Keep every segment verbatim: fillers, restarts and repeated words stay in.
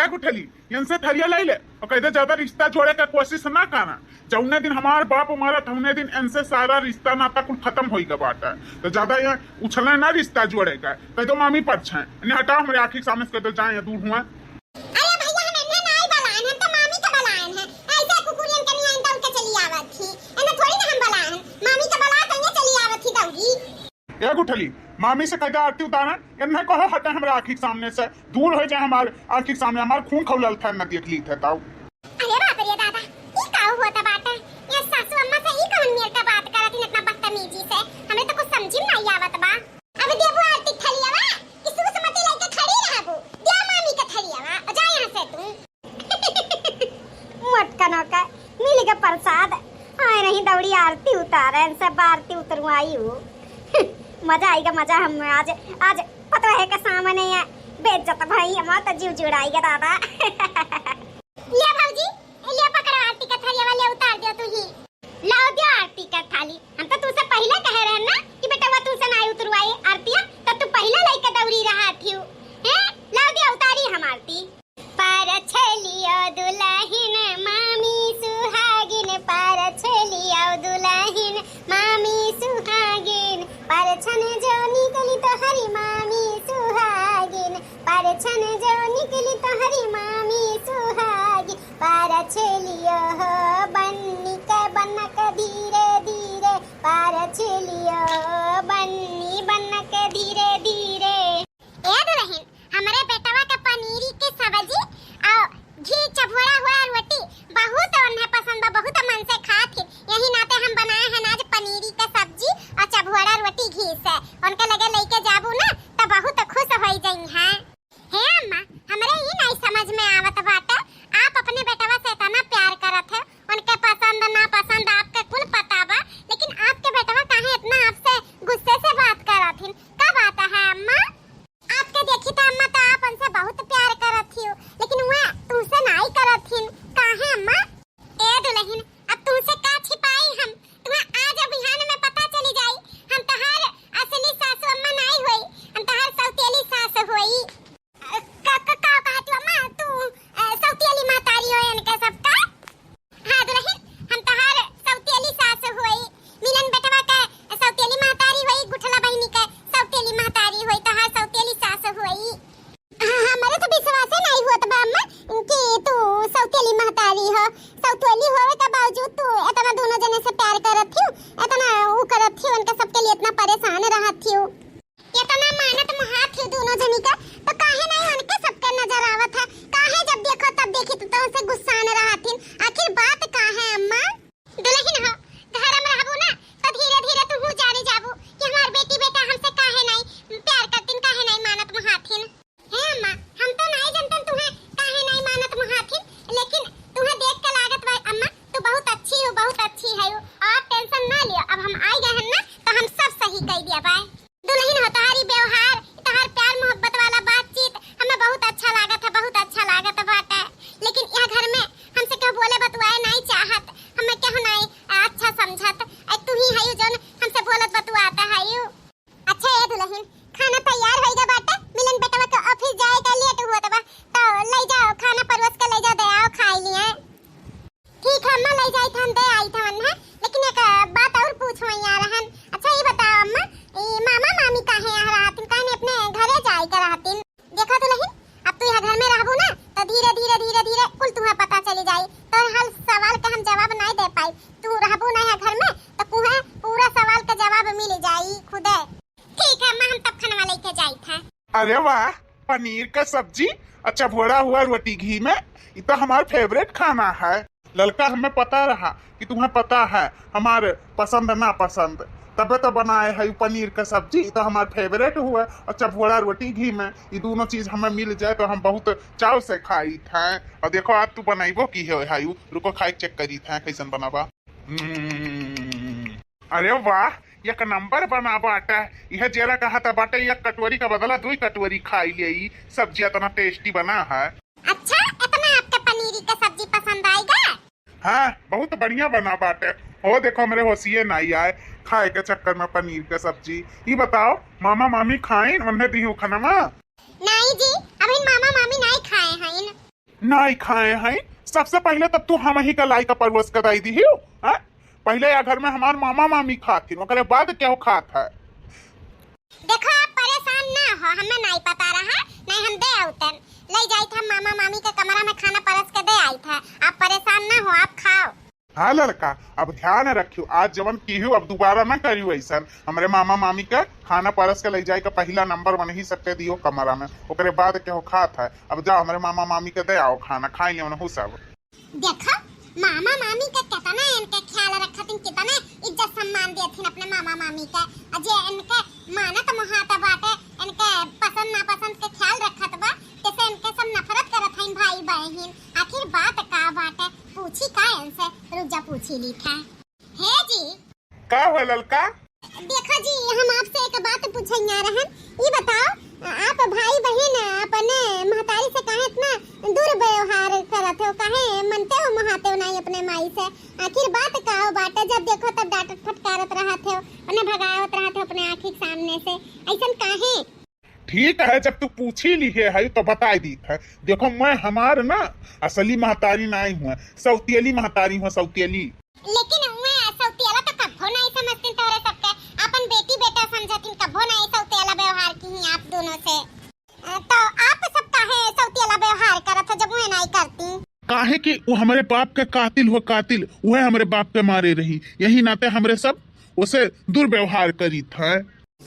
ए गुठली, इनसे थरिया ले ले और कह दे, ज्यादा रिश्ता जोड़े का कोशिश ना करना। जौने दिन हमार बाप मरत, तौने दिन इनसे सारा रिश्ता नाता कुल खत्म होई गा बाटा। तो ज्यादा ये उछले ना रिश्ता जोड़े का। कह दो मामी परछाए, इन्हें हटाओ हमरे आँखी के सामने से, कह दो जाए दूर हुआ। अरे भैया, हम इन्हें नाई बलाएन, हम तो मामी के बलाएन है। ऐसे कुकुरियन के नियन दौड़ के चली आवत थी। इन्हें थोड़ी ना हम बलाएन, मामी के बला तो ये चली आवत थी दौड़ी। ए गुठली, मामी से कह दे आरती उतारन, इन्हें कहो हटे हमरा आँखी के सामने से, दूर हो जाए हमार आँखी के सामने, हमार खून खौलल था न देख ली थे ताऊ। अरे बाप रे दादा, ई का होता बाटे? ये सासू अम्मा से ई कौन मेर का बात करत हन इतना बदतमीजी से? हमें तो कुछ समझी में नहीं आवत बा। अब देबू आरती थलियावा, कि सूसमती लेके खड़ी रहबू? दे मामी के थलियावा, और जा यहाँ से तू। मोटकनो का मिल के प्रसाद, आए नहीं दौड़ी आरती उतारे, सब आरती उतरवाई हूँ। मजा आएगा, मजा। हम आज, आज पतोहे के सामने ये बेइज्जत भई, हमार तो जीव जुड़ाएगा दादा। ले भौजी, ले पकड़ो आरती का थरियावा, ले उतार दियो तू ही। लाओ दियो आरती का थाली। हम तो तुझसे पहले कहे रहे ना कि बेटा वो तुझसे ना उतरवाई आरतिया, तब तू पहले लेके दौड़ी रहा थी। हैं? लाओ दियो, उतारी हम आरती। परछलियो दुलहिन मामी सुहागिन, परछलियो दुलहिन मामी सुहागिन, परछन जो निकली तोहरी मामी सुहागिन, परछन जो निकली तोहरी मामी सुहागिन, परछलियो हो बन्नी के बनक धीरे धीरे, परछलियो हो बन्नी बनक धीरे धीरे। ए दुलहिन, हमरे बेटवा के पनीरी के सब्जी और घी चभोड़ा हुआ रोटी बहुत उन्हें पसंद बा, बहुत मन से खात हिन। यही नाते हम बनाए हैं आज पनीरी के सब्जी और चभोड़ा रोटी घी से। उनके लगे लेके जाबू ना तो बहुत खुश हो जइहैं। हे अम्मा, हमरे ई नहीं समझ में आवत बाटे, आप अपने बेटवा से इतना प्यार करत है, उनके पसंद नापसंद आपके कुल पता बा, लेकिन आपके बेटवा काहे इतना आपसे गुस्से से बात करत हिन? का बात है अम्मा? आपके देखी त अम्मा त आप उनसे बहुत प्यार करत हियो, लेकिन वह तुमसे नाई करत हिन। काहे अम्मा? ए दुलहिन, अब तुमसे का छिपाई हम? तुम्हें आज बिहान में पता चली जाई, हम तहार असली सासू अम्मा नाई होई, हम तहार सौतेली सास होई। अ, का, का, का कहत हो अम्मा? तू, अ, सौतेली महतारी हो इनके सबका? हाँ दुलहिन, हम तहार सौतेली सास होई, मिलन बेटवा के सौतेली महतारी होई, गुठला बहिनी के सौतेली महतारी होई, तहार सौतेली सास होई। हाँ, हमरे तो विश्वासे नहीं होत बा अम्मा कि तू सौतेली महतारी हो। सौतेली होवे के बावजूद तू इतना दोनों जने से प्यार करत हियो, इतना ऊ करत हियो, उनके सबके लिए इतना परेशान रहत हियो। इतना मानत मोहात हियो दोनों जनी का, तो काहे नहीं उनके सबके नजर आवत है? काहे जब देखो तब देखी तो तुमसे गुस्सान रहत हिन? आखिर बात का है अम्मा? दुलहिन हो, घर में रहबू ना, तो धीरे धीरे तू जानी जाबू कि हमार बेटी बेटा हमसे काहे नहीं प्यार करतिन, काहे नहीं मानत मोहाथिन। हे अम्मा, हम तो नहीं जानतन तुहे काहे नहीं मानत मोहाथिन, लेकिन तुहे देख के लागत बा अम्मा, तू बहुत अच्छी हो, बहुत अच्छी है हो। आप tension ना लियो, अब हम आई गए हैं ना, तो हम सब सही कई दिया बाय। दुलहिन हो, तोहारी व्यवहार, तोहार प्यार मोहब्बत वाला बातचीत हमें बहुत अच्छा लागत है, बहुत अच्छा लागत बाटे। लेकिन यह घर में हमसे केहू बोले बतुआए नहीं चाहत, हमें केहू नहीं अच्छा समझत। ऐ तू ही है जौन हमसे बोलत बतुआत है। अच्छा ए दुलहिन, खाना तैयार होइगा बाटे, मिलन बेटवा के office जाए का late हुआ बा, तो ले जाओ खाना परोस के ले जाओ, दे आओ खाई लिए। ठीक है अम्मा, ले जाई था, हम दे आई था वन्ना, लेकिन एक बात और पूछो यहाँ रहन। अच्छा ये बताओ अम्मा, ई मामा मामी काहे यहाँ रहतिन, काहे अपने घरे जाए के रहतिन? देखा दुलहिन, अब तू यहाँ घर में रहबू ना, तो धीरे धीरे धीरे धीरे कुल तुम्हें पता चली जाई। तो हर सवाल का हम जवाब नहीं दे पाई। तू रहबू ना यहाँ घर में, तो तुम्हें पूरा सवाल का जवाब मिल जाई खुदे। ठीक है अम्मा, हम तब खाना लेके जाई था। अरे वाह, पनीर का सब्जी, अच्छा भोरा हुआ रोटी घी में, ये तो हमार favourite खाना है। ललका, हमें पता रहा कि तुम्हें पता है हमार पसंद नापसंद, तबे तो बनाए है पनीर का सब्जी, ये तो हमार favourite हुआ। अच्छा भोरा रोटी घी में, ये दोनों चीज हमें मिल जाए तो हम बहुत चाव से खाई थे। और देखो आज तू बनाइबो की है, रुको खाए check करी थे कैसन बनाबा। हम्म। अरे वाह, एक नंबर बना बाटे। यह जेरा कहा था बाटे, एक कटोरी का बदला दुई कटोरी खाई ले, ई सब्जी इतना tasty बना है। अच्छा, इतना आपके पनीरी का सब्जी पसंद आएगा? हाँ, बहुत बढ़िया बना बाटे। हो देखो, हमरे होशिये नहीं आए खाए के चक्कर में पनीर का सब्जी। ई बताओ, मामा मामी खाइन, उन्हें दी हूँ खाना? नहीं जी, अभी मामा मामी नहीं खाए हैं। नाई खाए हैं। सबसे पहिले तब तू हमही का लाई का परोस के दई दिहियो, हैं? पहिले या घर में हमार मामा मामी खाथिन, ओकरे बाद केहू खात है। देखो, आप परेशान ना हो, हमें नाई पता रहा, नाई हम दे आउतन। ले जाइत हम मामा मामी के कमरा में खाना परस के दे आइत है। आप परेशान ना हो, आप खाओ। हाँ लड़का, अब ध्यान रखियो, आज जवन किहियो अब दोबारा ना करियो ऐसन। हमरे मामा मामी के खाना परस के ले जाए के पहिला नंबर वनही सबके दियो कमरा में, ओकरे बाद केहू खात है। अब जाओ हमरे मामा मामी के दे आओ खाना, खाई ले उनहू सब। देखो, मामा मामी के केतना इनके ख्याल रखथिन, केतना इज्जत सम्मान देथिन अपने मामा मामी के। आ जे इनके मानत मोहात बाटे, इनके पसंद नापसंद के ख्याल रखत बा, तेसे इनके सब नफरत करत हइन भाई बहिन। आखिर बात का बाटे, पूछी का इनसे? रुक जा, पूछी ली था। हे जी। का हो ललका? देखो जी, हम आपसे एक बात पूछे आ रहन। ई बताओ, आप भाई बहिन अपने महतारी से काहे इतना दुर्व्यवहार करत हो? काहे मनते हो, मोहाते हो नाई अपने माई से? आखिर बात का हो बाटे? जब देखो तब डांटत फटकारत रहत हो, उन्हें भगावत रहत हो अपने आँखी के सामने से, ऐसन काहे? ठीक है, जब तू पूछी लिहे है तो बताई दीत है। देखो, मैं हमार ना असली महतारी नाई हुआ, सौतेली महतारी हुआ, सौतेली। लेकिन उहे सौतेला तो कभो नाई समझतिन तोहरे सबके, अपन बेटी बेटा समझतिन, कभो नाई सौतेला व्यवहार किहीं आप दोनों से। अ, तो आप सब काहे सौतेला व्यवहार करत हो जब उहे नाई करती? काहे कि वो हमरे बाप के कातिल हो, कातिल, उहे हमरे बाप के मारे रही, यही नाते हमरे सब उसे दुर्व्यवहार करीत है। अ,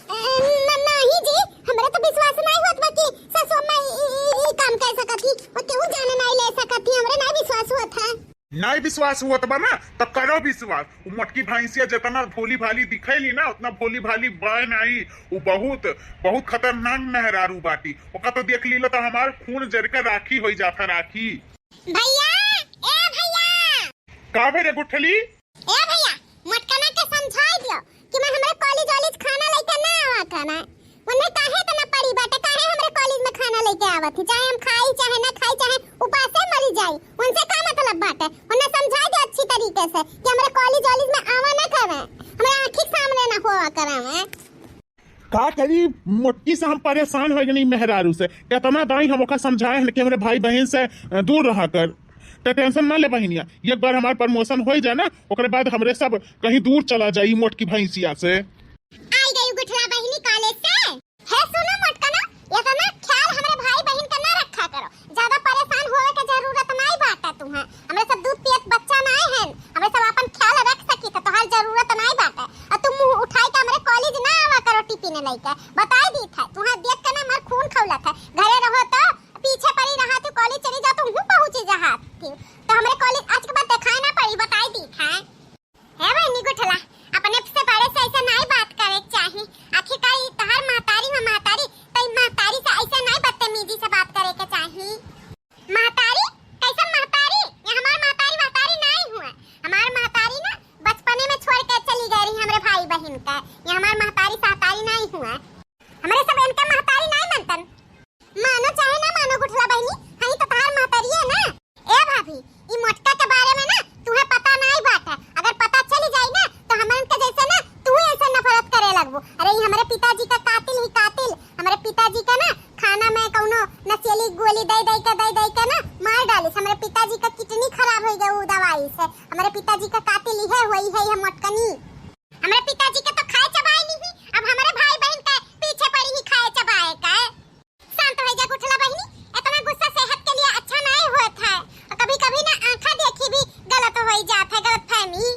न-, नहीं जी, हमरे तो विश्वास नहीं होत बा कि सासू अम्मा ई, ई, ई, ई काम कर सकत ही, और केहू जाने नहीं ले सकत ही, हमरे नहीं विश्वास होत है। नहीं विश्वास होत बा ना, तो करो विश्वास। वो मोटकी भैंसिया जितना भोली भाली दिखेली ना, उतना भोली भाली बाय नहीं। वो बहुत, बहुत खतरनाक मेहरारू बाटी। ओका तो देख लीला तो हमार खून जर के राखी होई जाता, राखी। भैया, ए भैया। का भे रे गुठली? ए भैया, मोटकना के समझाई दियो कि मैं हमरे कॉलेज वॉलेज खाना लेके ना आवा करना। उन्हें काहे इतना पड़ी बाटे, काहे हमरे कॉलेज में खाना लेके आवत ही? चाहे हम खाई, चाहे ना खाई, चाहे उपासे मरी जाई, उनसे का मतलब बाटे? उन्हें समझाई दे अच्छी तरीके से कि हमरे कॉलेज वॉलेज में आवा ना करे, हमरे आँखी के सामने ना होवा करे। का करी, मोटकी से हम परेशान हो गनी मेहरारू से। कितना दाई हम ओका समझाए हैं कि हमरे भाई बहन से, अ, दूर रहा कर। तो टेंशन ना ले बहिनिया, एक बार हमार प्रमोशन हो जाए ना, ओकरे बाद हमरे सब कहीं दूर चला जाई मोटकी भैंसिया से। आई गई गुठला बहिनी कॉलेज से। हे सुनो मोटकना, इतना ख्याल हमरे भाई बहिन का ना रखा करो, ज्यादा परेशान होवे के जरूरत नाई बाटे तुहें। हमरे सब दूध पियत बच्चा नाई हैं, हमरे सब अपन ख्याल रख सकी थे, तोहार जरूरत नाई बाटे। और तुम मुंह उठाई के हमरे कॉलेज ना आवा करो टिफिन लेके, बताई दी था। तुहें देख के ना हमार खून खौलत है, घरे रहो तो पीछे पड़ी रहा तू, कॉलेज चली जा तो हूँ पहुँची जहाँ थी, तो हमरे कॉलेज आज के बाद दिखाई ना पड़ी, बताई दी था। हे बहिनी गुठला, अपने से बड़े से ऐसे नाई बात करे के चाही। आखिरकार ई तहार महतारी ह महतारी, त ई महतारी से ऐसे नाई बदतमीजी से बात करे के चाही। महतारी? कैसन महतारी? ये हमार महतारी वहतारी नाई हुआ। हमार महतारी ना बचपने में छोड़ के चली गई रही हमरे भाई बहिन का। ये हमार महतारी सहतारी नाई हुआ। हमरे सब इनका महतारी नाई मनतन। मानो चाहे ना मानो गुठला बहिनी, हई तो तहार महतारी है ना। ए भाभी, ई मोटका के बारे में ना तुहे पता नाई बाटे। अगर पता चली जाई ना तो हमन के जैसे ना तू ही ऐसे नफरत करे लगबू। अरे ई हमरे पिताजी का कातिल ही कातिल। हमरे पिताजी का ना खाना में कौनो नशीली गोली दे दे के, दे दे के ना मार डालिस। हमरे पिताजी का किडनी खराब हो गई उ दवाई से। हमरे पिताजी का कातिल इहे होई है, ये मोटकनी। हमरे पिताजी के तो खाए चबाए नहीं, अब हमरे भाई बहन के पीछे पड़ी ही खाए चबाए का। शांत हो जा गुठला बहिनी, इतना गुस्सा सेहत के लिए अच्छा नहीं होत है। और कभी-कभी ना आंखा देखी भी गलत हो जात है, गलतफहमी।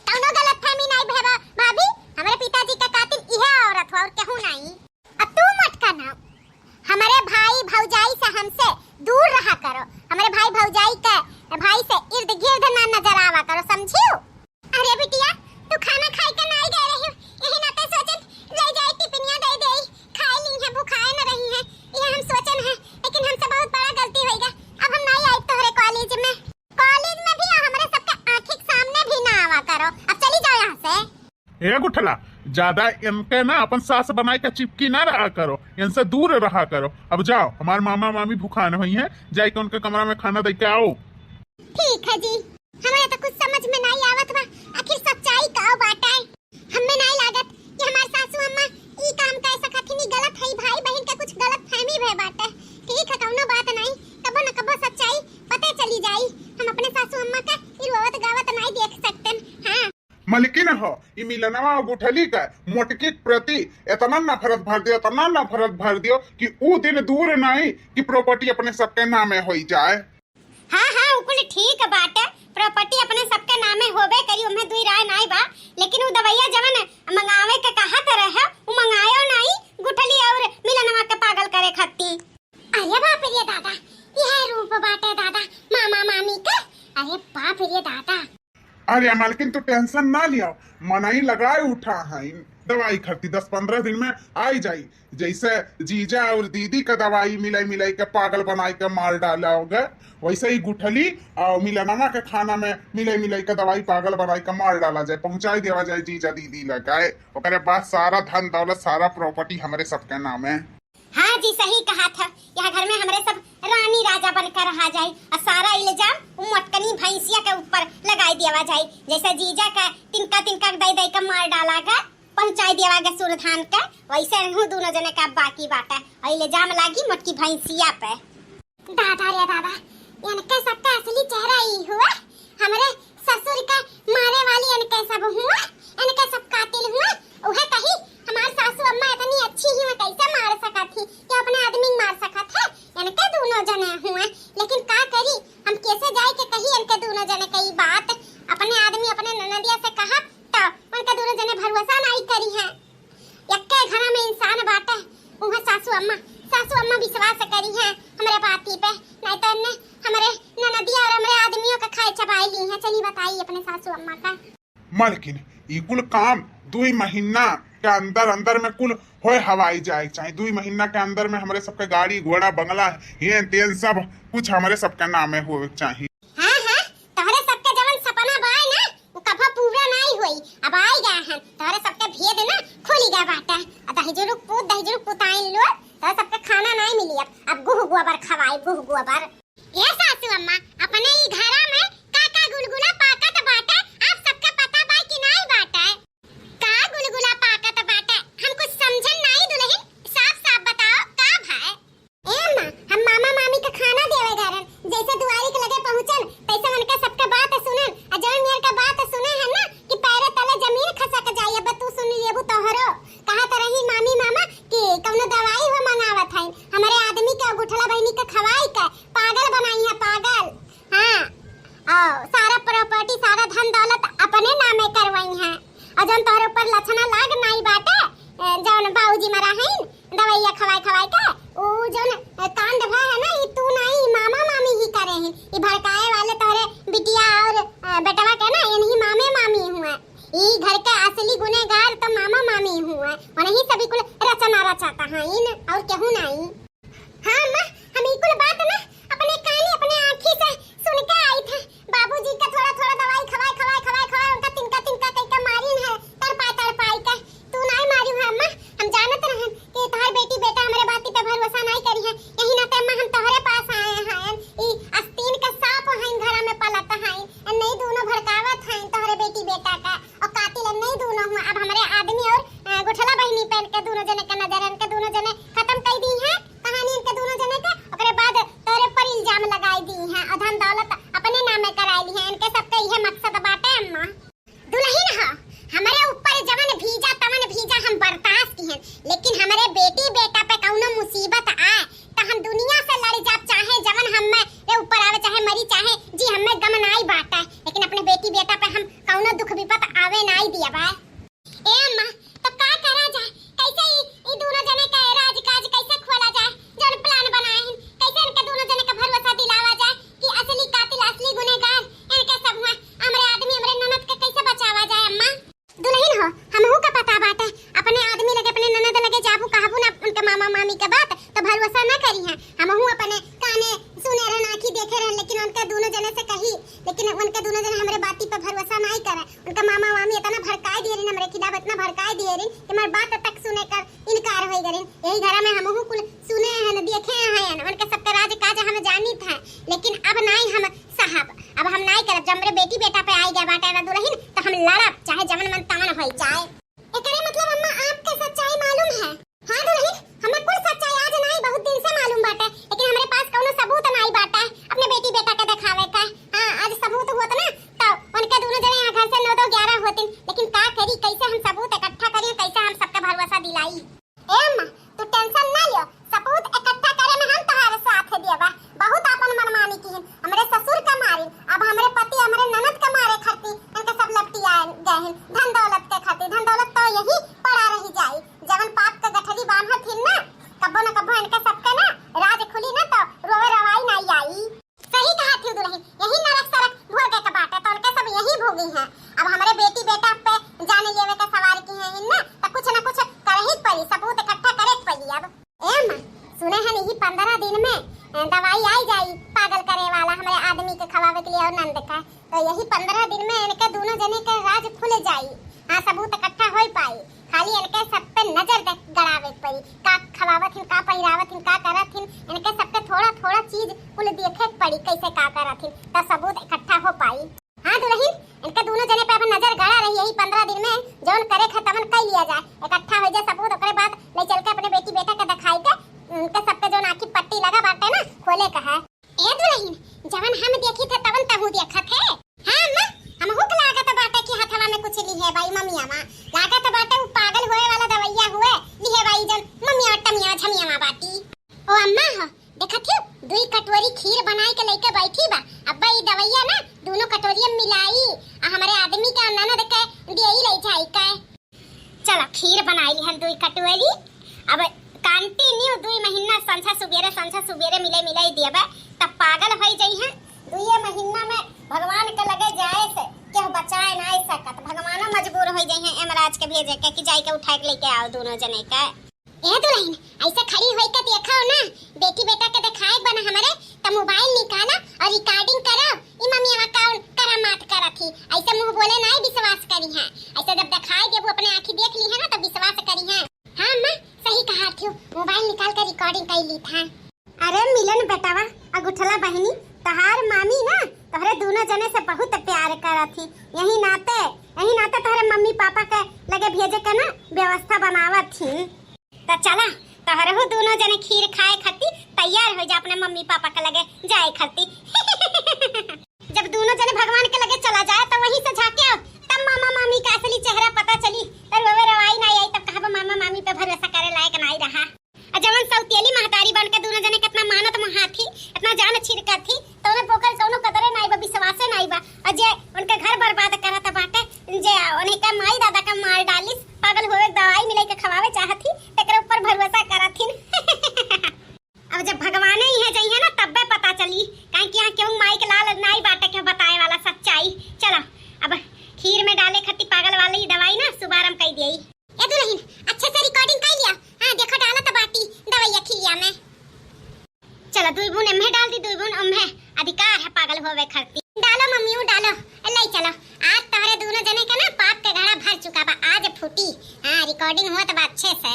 कौनो गलतफहमी नहीं भेबा भाभी, हमरे पिताजी का कातिल इहे औरत हो और केहू नहीं। अब तू मोटका ना, हमरे भाई भौजाई से हमसे दूर रहा करो, हमरे भाई भौजाई के, भाई से इर्द गिर्द ना नजर आवा करो, समझियो? अरे बिटिया, तू खाना खाए के नाई गए रही, यही नाते सोचन ले जाए टिफिनिया दे दे, खाए ली है, भुखाए न रही है, ये हम सोचन है, लेकिन हमसे बहुत बड़ा गलती होइगा। अब हम नाई आइब तोहरे कॉलेज में, कॉलेज में भी हमरे सबके आँखी के सामने भी ना आवा करो। अब चली जाओ यहाँ से। ए गुठला, ज्यादा इनके ना अपन सास बनाए के चिपकी ना रहा करो, इनसे दूर रहा करो। अब जाओ, हमार मामा मामी भुखान हुई हैं, जाके उनके कमरा में खाना दे के आओ। ठीक है जी। हमरा तो कुछ समझ में नाई आवत बा, आखिर सच्चाई का बाटे। हमें नाई लागत कि हमार सासू अम्मा ई काम कर सकत ही, गलत है, भाई बहन के कुछ गलत फहमी भय बाटे। ठीक है, कौनो बात नहीं, कबो न कबो सच्चाई हो, ई मिलनवा और गुठली का मोटकी के प्रति इतना नफरत भर दियो, इतना नफरत भर दियो कि ऊ दिन दूर नहीं कि property अपने सबके नामे होई जाए। हाँ, हाँ, उ कुल ठीक बाटे, property अपने सबके नामे होबे करी, ओमे दुई राय नाई बा, लेकिन उ दवाइया जवन मंगावे के कहत रहे, उ मंगायो नाई, गुठली और मिलनवा के पागल करे खाती। अरे बाप रे दादा, यह रूप बाटे दादा, मामा मामी के। अरे बाप रे दादा। अरे मालकिन, तू tension ना लिया, मनई लगाए उठा है, दवाई खर्ची दस पन्द्रह दिन में आई जाई। जैसे जीजा और दीदी का दवाई मिलाई मिलाई के पागल बनाई के मार डाला होगा, वैसे ही गुठली और मिलनवा के खाना में मिलाई मिलाई के दवाई पागल बनाई के मार डाला जाए, पहुंचाई देवा जाए जीजा दीदी लगाए। ओकरे बाद सारा धन दौलत, सारा property हमरे सबके नाम है। हाँ जी, सही कहा था। यह घर में हमरे सब रानी राजा बनकर रहा जाए और सारा इल्जाम उ मोटकनी भैंसिया के ऊपर लगाई देवा जाए। जैसे जीजा का तिनका तिनका दई दई के मार डाला गा, पहुंचाई देवा गा सूरधान के, वैसे हूँ दोनों जने का बाकी बाटे और इल्जाम लागी मोटकी भैंसिया पे। दादा रे दादा, इनके सबका असली चेहरा ई हुआ। हमरे ससुर के मारे वाली इनके सब हुआ, इनके सब कातिल हुआ। उहे कही, "हमार सासू अम्मा इतनी अच्छी ही, मैं कैसे मार सकत ही कि अपने आदमी के मार सकत है?" इनके दोनों जने हुए, लेकिन का करी, हम कैसे जाए के कही इनके दोनों जने के ई बात? अपने आदमी अपने ननदिया से कहा तो उनके दोनों जने भरोसा नहीं करी है। यक्के घरा में इंसान बाटे, उहे सासू अम्मा, सासू अम्मा विश्वास करी है हमरे बाती पे, नहीं तो इन्ने हमरे ननदिया और हमरे आदमियों का खाए चबाई ली है। चली बताई अपने सासू अम्मा का। मलकिन, ई कुल काम दुई महीना के अंदर अंदर में कुल होए हवाई जाए के चाही। दुई महीना के अंदर में हमरे सबके गाड़ी घोड़ा बंगला हेन तेन सब कुछ हमरे सबके नामे होए के चाही। हाँ, हाँ, तोहरे सबके जवन सपना बाय ना, उ कभो पूरा नाई होई। अब आई गया है, तोहरे सबके भेद ना खुली गया बाटे। आ दहिजरू पूत, दहिजरू पुताइन लोग, तोहरे सबके खाना नाई मिली। अब, अब गुह गोबर खवाई, गुह गोबर। ए सासू अम्मा, अपने ई घरा में का का गुलगुला पाकत बाटे, आप सबके पता बा कि नाई बाटे? का गुलगुला पाकत बाटे? हम कुछ समझन नाई दुलहिन, साफ साफ बताओ का भय? ए अम्मा, हम मामा मामी के खाना देवे गए रहन, जैसे दुआरी के लगे पहुँचन, तैसे उनके सबके बात सुनन, आ जौन मेर के बात सुने हैं ना कि पैरे तले जमीन खसक जाई, अब तू सुन लेबू तोहरो। कहत रही मामी मामा कि कौनो दवाई हो मंगावत है, हमारे आदमी के गुठला बहिनी के खवाई के पागल बनाई है, पागल। हाँ, और सारा property, सारा धन दौलत अपने नामे करवाई है। और जौन तोहरे ऊपर लक्षणा लाग नाई बाटे, ए, जौन बाबूजी मरा हईन, दवाइया खवाए खवाए के, उ जौन, ए, कांड भा है ना, ई तू नाई, ई मामा मामी ही करे हैं। ई भड़काए वाले तोहरे बिटिया और, ए, बेटवा के ना, इनही मामे मामी हुए। ई घर के असली गुनेगार तो मामा मामी हुए। उनही सभी कुल रचना रचाता है इन, और केहू नाई। हाँ अम्मा, हम ई कुल बात ना अपने कानी, अपने आँखी से सुन के आई थे। बाबूजी का थोड़ा थोड़ा दवाई खवाए, खवाए, खवाए, खवाए, उनका तिनका तिनका कई के मारिन है, तड़पाए तड़पाए के। तू नाई मारी है अम्मा, हम जानत रहन कि तोहार बेटी बेटा हमरे बाती पे भरोसा नाई करी है, यही नाते अम्मा हम तोहरे पास आए हैं। ई आस्तीन के सांप हैं, घरा में पलत हैं, नहीं दोनों भड़कावत हैं तोहरे बेटी बेटा का। और कातिल नहीं दोनों हुआ। अब हमरे आदमी और, अ, गुठला बहिनी पे इनके दोनों जने का नजर, इनके दोनों जने खत्म कर दी है कहानी इनके दोनों जने के। ओकरे बाद तोरे पर इल्जाम लगाई दी है और धन दौलत अपने नामे कराई ली है। इनके सबके इहे मकसद बाटे अम्मा। दुलहिन हो, हमरे ऊपर जवन भीजा तवन भीजा हम बर्दाश्त की हैं, लेकिन हमरे बेटी बेटा पे कौनो मुसीबत आए तो हम दुनिया से लड़ जाब, चाहे जवन हमें रे ऊपर आवे, चाहे मरी, चाहे जी, हमें गम नाई बाटे, लेकिन अपने बेटी बेटा पे हम कौनो दुख विपत आवे नाई दिया बा। ए अम्मा, तो का करा जाए? कैसे ई, ई दोनों जने का राज काज कैसे खोला जाए? जौन plan बनाए हैं, कैसे इनके दोनों जने का भरोसा दिलावा जाए कि असली कातिल, असली गुनहगार इनके सब हुआ? हमरे आदमी, हमरे ननद के कैसे बचावा जाए अम्मा? दुलहिन हो, हमहू का पता बाटे, अपने आदमी लगे, अपने ननद लगे जाबू, कहबू ना उनके मामा मामी के बात, तो भरोसा ना करी हैं। हमहू अपने काने सुने रहन, आँखी देखे रहन, लेकिन उनके दोनों जने से कही, लेकिन उनके दोनों जने हमरे बाती पे भरोसा नाई करे। उनका मामा मामी इतना भड़काए दिए रहिन, हमरे खिलाफ इतना भड़काए दिए रहिन कि हमार बात तक सुने कर इनकार होई गए रहिन। यही घरा में हमहू कुल सुने हैं, देखे हैं, उनके सबके राज काज हम जानित हैं, लेकिन अब नाई हम साहब, अब हम नाई करब। जब हमरे बेटी बेटा पे आई गया बाटे ना दुलहिन, तो हम लड़ब, चाहे जवन मन तवन होई जाए। एकरे मतलब अम्मा आपके सच्चाई मालूम है? हाँ दुलहिन, हमें कुल सच्चाई आज नाई, बहुत दिन से मालूम बाटे, लेकिन हमरे पास कौनो सबूत नाई बाटे अपने बेटी बेटा के देखावे का। हाँ, आज सबूत होत ना, तो उनके दोनों जने यहाँ घर से नौ दो ग्यारह होतिन, लेकिन का दिन में, अ, दवाई आई जाई पागल करे वाला हमरे आदमी के खवावे के लिए और नंद का। तो यही पन्द्रह दिन में इनके दोनों जने के राज खुल जाई। हाँ, सबूत इकट्ठा हो पाई। खाली इनके सब पे नजर दे-, गड़ावे के पड़ी। का खवावत हिन, का पहिरावत हिन, का करत हिन, इनके सबके थोड़ा थोड़ा चीज कुल देखे के पड़ी, कैसे का करत हिन, तब सबूत इकट्ठा हो पाई। हाँ दुलहिन, इनके दोनों जने पे अपन नजर गड़ा रही, यही पन्द्रह दिन में जौन करे ख तवन कई लिया जाए, इकट्ठा हो जाए सबूत, ओकरे बाद ले चल के अपने बेटी बेटा के दिखाई के, उनके सबके जौन आँखी पट्टी लगा बाटे ना, खोले का है। ए दुलहिन, जवन हम देखी थे तवन तहू देखत है। हाँ अम्मा, हमहू के लागत बाटे कि हथवा में कुछ ली है बाई ममिया मा। लागत बाटे उ पागल होए वाला दवैया हुए, ली है बाई जौन ममिया टमिया झमिया मा बाटी। ओ अम्मा हो, देखत हियो, दुई कटोरी खीर बनाई के लइके बैठी बा। अब्बा ई दवैया ना दोनों कटोरिया में मिलाई, आ हमरे आदमी के ननद के देई ले जाई के। चलो, खीर बनाई लिहन दुई कटोरी। अब continue दुई महीना संझा सुबेरे, संझा सुबेरे मिले, मिले देबे, तब पागल होई जइहें। दुइये महीना में भगवान के लगे जाए से केहू बचाए नाई सकत। भगवानो मजबूर होई जइहें यमराज के भेजे के कि जाई के उठाए के लेके आओ दोनों जने के। ए दुलहिन, ऐसे खड़ी होई के देखो ना, बेटी बेटा के देखाए बना हमरे, त मोबाइल निकाला और recording करो, ई मम्मी हमार कौन करामात करत ही, ऐसे मुंह बोले नाई विश्वास करी है, ऐसे जब देखाए देबू अपने आँखी देख ली है ना तो विश्वास करी है। हाँ अम्मा, सही कहा थियो, मोबाइल निकाल के recording कर ली था। अरे मिलन बेटवा, अगुठला बहिनी, तहार मामी ना तोहरे दोनों जने से बहुत प्यार करत ही, यही नाते, यही नाते तोहरे मम्मी पापा के लगे भेजे के ना व्यवस्था बनावत ही। त चला, तोहरहू दोनों जने खीर खाए खाती तैयार हो जा अपने मम्मी पापा के लगे जाए खाती। जब दोनों जने भगवान के लगे चला जाए तो वहीं से झांके आओ, तब मामा मामी का असली चेहरा पता चली। तब रोवे रवाई ना आई, तब कहबो मामा मामी पे भरोसा करे लायक ना रहा। और जवन सौतेली महतारी बन के दोनों जने कितना मानत महाथी, इतना जान छिड़कत थी, तो उन्हें पोकर कौनो कदरे नाई बा, विश्वासे नाई बा। और जे उनका घर बर्बाद करत बाटे, जे उन्हें का माई दादा का मार डालिस, पागल होवे के दवाई मिलाई के खवावे चाहत थी, तेकरे ऊपर भरोसा करत थी। अब जब भगवाने इहाँ जइहे ना, तब्बे पता चली, काहे कि यहाँ केहू माई के लाल नाई बाटे के बताए वाला सच्चाई। चलो, अब खीर में डाले खती पागल वाली दवाई ना शुभारंभ कर दिया। ए दुलहिन, अच्छे से recording कर लिया। हाँ, देखो डालत बाटी दवाइया खिलिया में। चलो, दुई बून एम्हे डाल दी, दुई बून ओम्हे। अधिकार है पागल होवे खरती। डालो मम्मी, ऊ डालो। ए, ले चलो। आज तोहरे दोनों जने के ना पाप के घड़ा भर चुका बा, आज फूटी। हाँ, recording होत बा अच्छे से।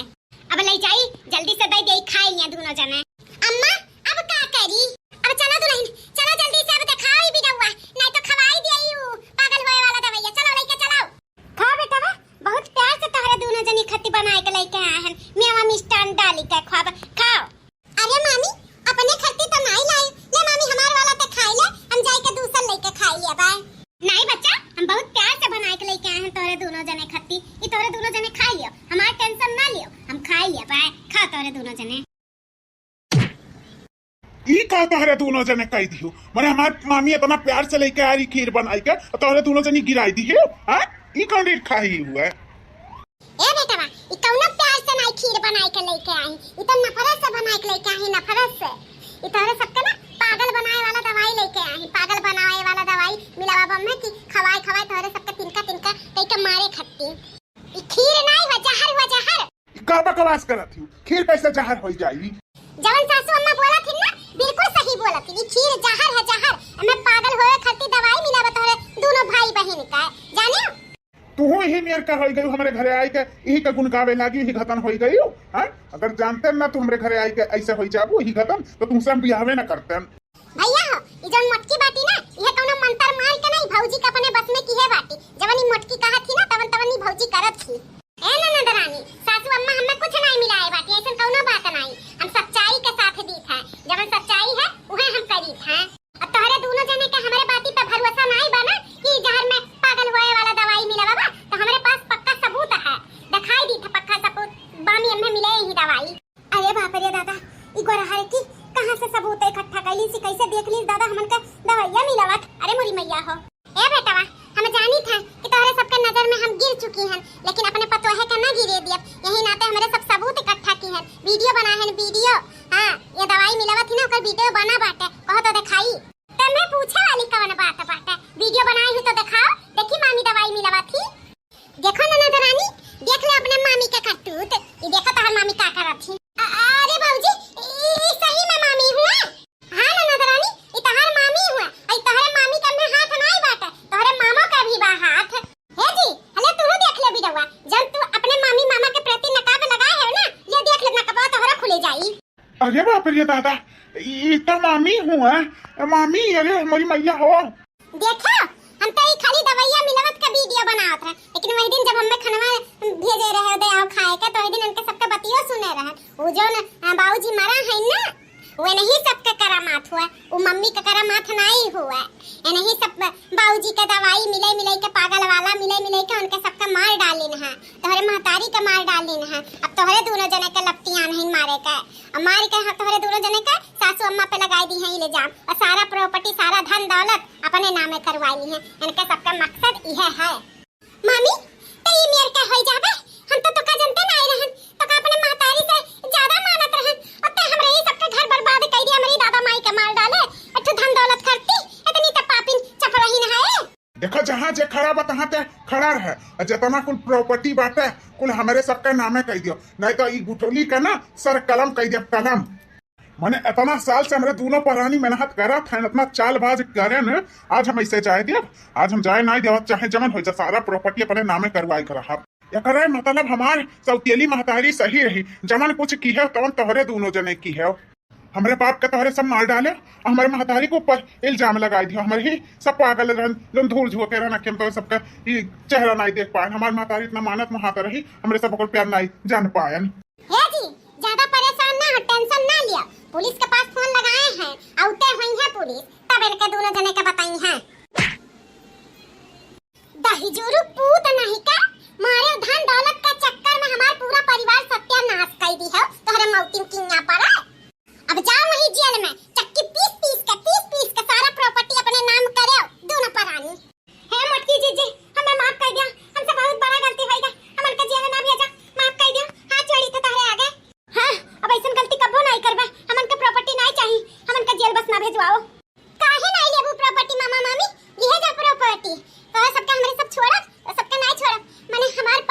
अब ले जाई, जल्दी से दे दे, खाई लिया दोनों जने। अम्मा, अब का करी? अब चलो दुलहिन, चलो जल्दी से अब देखाओ ई बिडौआ, नहीं तो खवाई दिया ई ऊ पागल होए वाला दवाइया। चलो लेके चलाओ। खा बेटवा, बहुत प्यार से तोहरे दोनों जनी खती बनाए के लेके आए हैं। मेवा मिष्ठान डाली के खाब, खाओ। अरे मामी, अपने खती तो नाई लाई। ले मामी, हमार वाला तो खाई ले, हम जाई के दूसर लेके खाई ले बाय। नाई बच्चा, हम बहुत प्यार से बनाए के लेके आए हैं तोहरे दोनों जने खती। ई तोहरे दोनों जने खाई लियो, हमार tension ना लियो, हम खाई ले बाय। खा तोहरे दोनों जने। ई का तोहरे दोनों जने कह दियो? मने हमार मामी इतना प्यार से लेके आ रही खीर बनाई के, और तोहरे दोनों जनी गिराई दियो? हाँ? ई कौन रीत खाही हुआ है? ए बेटवा, ई कौनो प्यार से नाई खीर बनाई के लेके आई, ई तो नफरत से बनाई के लेके आई, नफरत से। ई तोहरे सबके ना पागल बनाए वाला दवाई लेके आई, पागल बनाए वाला दवाई मिलावा बम में कि खवाए खवाए तोहरे सबके तिनका तिनका कई के मारे खत्ती। ई खीर नाई हुआ, जहर हुआ, जहर। ई का बकवास करत ही? खीर कैसे जहर होई जाई? जवन सासू अम्मा बोलत हिन ना, बिल्कुल सही बोलत हिन। ई खीर जहर है, जहर। एमे पागल होए खातिर दवाई मिलावत हवे दोनों भाई बहिन का, जाने? तू ही मेर का होई गई हमरे घरे आई के, यही का गुण गावे लागी, यही घतन होई गई। हाँ, अगर जानते ना तू हमरे घरे आई के ऐसे होई जाबू, यही घतन, तो तुमसे हम बियाहवे ना करते। भैया हो, ई जौन मोटकी बाटी ना, इहे कौनो मंतर मार के नहीं, भौजी के अपने बस में किहे बाटी। जवन ई मोटकी कहत थी ना, तवन तवन ई भौजी करत थी। ए ननद रानी, सासू अम्मा हमें कुछ नहीं मिलाए बाटी, ऐसन कौनो बात नहीं। हम सच्चाई के साथ दीत हैं, जवन सच्चाई है, उहे हम करीत हैं। अब तोहरे दोनों जने के हमरे बाती पे भरोसा नहीं बा ना कि जहर में पागल होए वाला दवाई मिला बा, तो हमरे पास पक्का सबूत है, दिखाई दीत है पक्का सबूत, बामी अम्मे मिले ही दवाई। अरे बाप रे दादा, ई गोरहर की कहाँ से सबूत इकट्ठा कैली सी, कैसे देख ली दादा हमन का दवाइया मिलावत? अरे मोरी मैया हो। ए बेटवा, हम जानी थे कि तोहरे सबके नजर में हम गिर चुकी हन, लेकिन अपने पतोहे का ना गिरे दियब। यही नाते हमरे सब सबूत इकट्ठा की हन, video बनाए हन, video। हाँ, ये दवाई मिलावत ही ना, ओकर video बना बाटे, कहो तो दिखाई। तमे पूछे वाली कौन बात बाटे? Video बनाई हूँ तो दिखाओ, देखी मामी दवाई मिलावत ही। देखो ननद रानी, देख ले अपने मामी के करतूत। ई देखो तोहर मामी का करत ही। अ-, अरे भौजी, ई, ई सही में बाप रे दादा, ई तो मामी हुआ। मामी, अरे हमारी मैया हो। देखा, हम तो ई खाली दवाइया मिलावत का वीडियो बनावत रहे, लेकिन वही दिन जब हमें खनवा भेजे रहे दे आओ खाए के, तो वही दिन उनके सबके बतियो सुने रहे। वो जो न, आ, बाबूजी मरा है ना, वो नहीं सबके करामात हुआ, वो मम्मी के करामात नहीं हुआ। ये नहीं सब बाबूजी के दवाई मिले मिले के, पागल वाला मिले मिले के उनके सबके मार डालिन है, तोहरे महतारी के मार डालिन है। अब तोहरे दोनों जने के लपटियां नहीं मारे के, अब मार के हाँ तोहरे दोनों जने के सासू अम्मा पे लगाई दी है इल्जाम, और सारा प्रॉपर्टी, सारा धन दौलत अपने नामे करवाई ली है। इनके सबका मकसद यह है। मामी, तो ये मेर का होई जाबे? हम तो तोका जनते ना आई रहन, तोका अपने महतारी से ज्यादा मानत रहन। अब ते हमरे ही सबके घर बर्बाद कर दिया, हमारी दादा माई के मार डाले, अच्छो धन दौलत करती, इतनी तो पापिन चपरही न है। देखो, जहाँ जे खड़ा बा, तहाँ ते खड़ा रहे। और जितना कुल प्रॉपर्टी बाटे, कुल हमरे सबके नामे कह दियो, नहीं तो ई गुठली के ना सर कलम कह दिया, कलम। मने इतना साल से हमरे दोनों परानी मेहनत करत हैं, इतना चालबाज करेन, आज हम ऐसे जाए देब? आज हम जाए नहीं देवत, चाहे जमन हो जा, सारा प्रॉपर्टी अपने नामे करवाए के रहब। एकरे मतलब हमार सौतेली महतारी सही रही, जमन कुछ की है तवन तोहरे दोनों जने की है। हमरे बाप के तोहरे सब मार डाले, और हमरे महतारी के ऊपर इल्जाम लगाई दियो, हमरे ही सब पागल रहन, जोन धूल झोंके रहन, कि हम तो सबका ई चेहरा नहीं देख पाएन। हमार महतारी इतना मानत महाता रही, हमरे सब ओकर प्यार नहीं जान पाएन। हे जी, ज्यादा परेशान ना हो, टेंशन ना लिया, पुलिस के पास फोन लगाए हैं, आउते हुई है पुलिस, तब इनके दोनों जने के बताई हैं। दहिजोरू पूत नहीं का मारे धन दौलत के चक्कर में हमार पूरा परिवार सत्यानाश कर दी है, तोहरे मौतिन किया पर। अब जाओ वही जेल में चक्की पीस पीस के, पीस पीस के सारा प्रॉपर्टी अपने नाम करे दोनों परानी। हे मोटकी जीजी, हमें माफ कर दिया, हमसे बहुत बड़ा गलती होई गई, हमन के जेल ना भेजा, माफ कर दिया, हाथ जोड़ी थे तोहरे आगे। हाँ, अब ऐसन गलती कबो नहीं करबे, हमन के प्रॉपर्टी नहीं चाहिए, हमन के जेल बस ना भेजवाओ। काहे नहीं लेबू प्रॉपर्टी मामा मामी, लिहे जा प्रॉपर्टी। तोहरा सबके हमरे सब छोड़ब, तो सबके नहीं छोड़ब, माने हमार